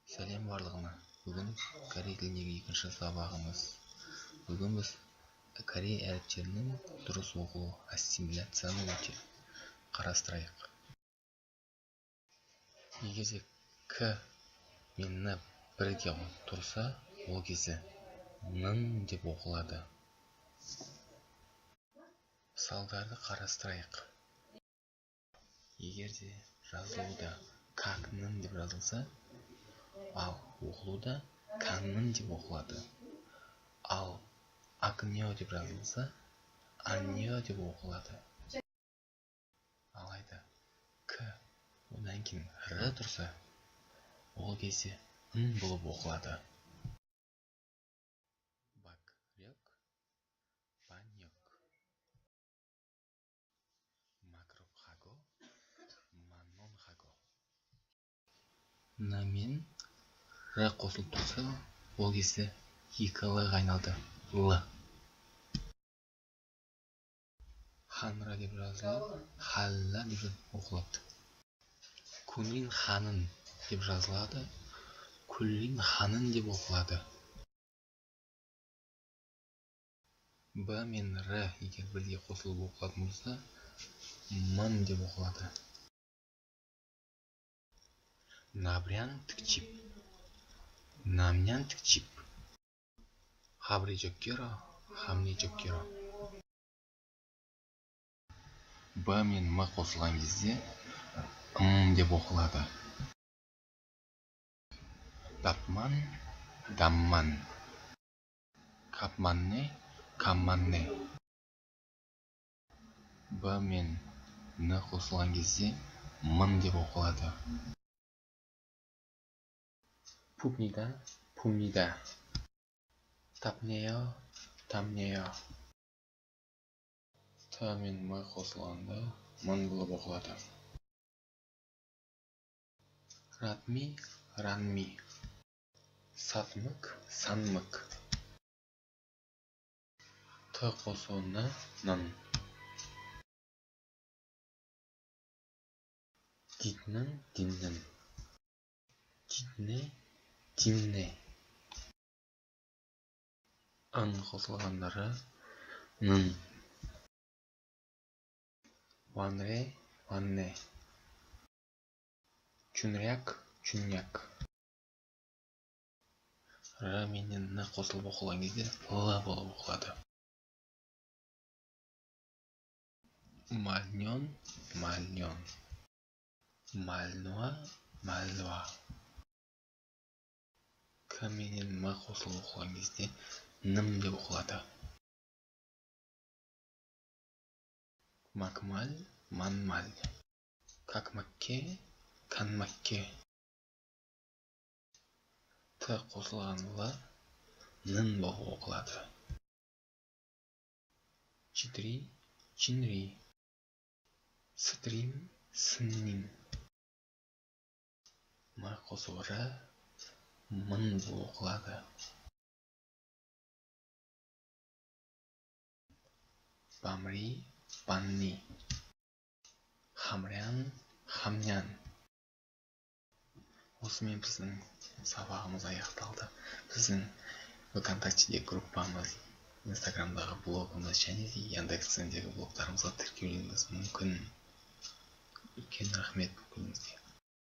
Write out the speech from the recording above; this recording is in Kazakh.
Сәлем барлығына. Бүгін корей тіліндегі екінші сабағымыз. Бүгін біз корей әріптерінің дұрыс оқылу ассимиляцияны өте қарастырайық. Егер де к мен н бірге тұрса, ол кезде нын деп оқылады. Мысалдарды қарастырайық. Егер де жазылуда какнын деп жазылса, ал оқылуда каннын деп оқылады. Ал акнео деп жазылса, аннео деп оқылады. Алайда к одан кейін р тұрса, ол кезде н болып оқылады. Бак-рёк, баньок. Макрокхаго, маннонхаго. Н мен р қосылып тұрса, ол кезде екі л-ға айналды. Л. Ханра деп жазылады, халла деп оқылады. Кунин ханын деп жазылады, Күллин ханын деп оқылады. Б мен Р егер бірге қосылып оқылатын болса, мын деп оқылады. Набрян тікчип, намнян тікчип. Хабри жоккеро, хамни жоккеро. Б мен М қосылған кезде м деп оқылады. Дапман, дамман. Капманне, камманне. Б мен Н қосылған кезде мын деп оқылады. Пупнида, пумнида. Тапнео, тамнео. Т мен М қосылғанда мын болып оқылады. Ратми, ранми. Сатмык, санмык. Т қосу Н, нын. Дитнің, диннің. Дитне, динне. Н қосылғандары нын. Ванре, ванне. Чунряк, чунняк. Р менен Н қосылып оқылған кезде Л болып оқылады. Мальнен, мальнен. Мальнуа, мальуа. К менен М қосылып оқылған кезде ным деп оқылады. Макмаль, манмаль. Какмакке, канмакке. Т қосылған Л нын болып оқылады. Читри, чинри. Сытрим, сынним. М қосу Р мын болып оқылады. Бамри, банни. Хамрян, хамнян. Осымен біздің сабағымыз аяқталды. Біздің ВКонтактедегі группамыз, Инстаграмдағы блогымыз және де Яндекс.Дзендегі блогтарымызға тіркелуіңіз мүмкін. Үлкен рахмет бүкіліңізге.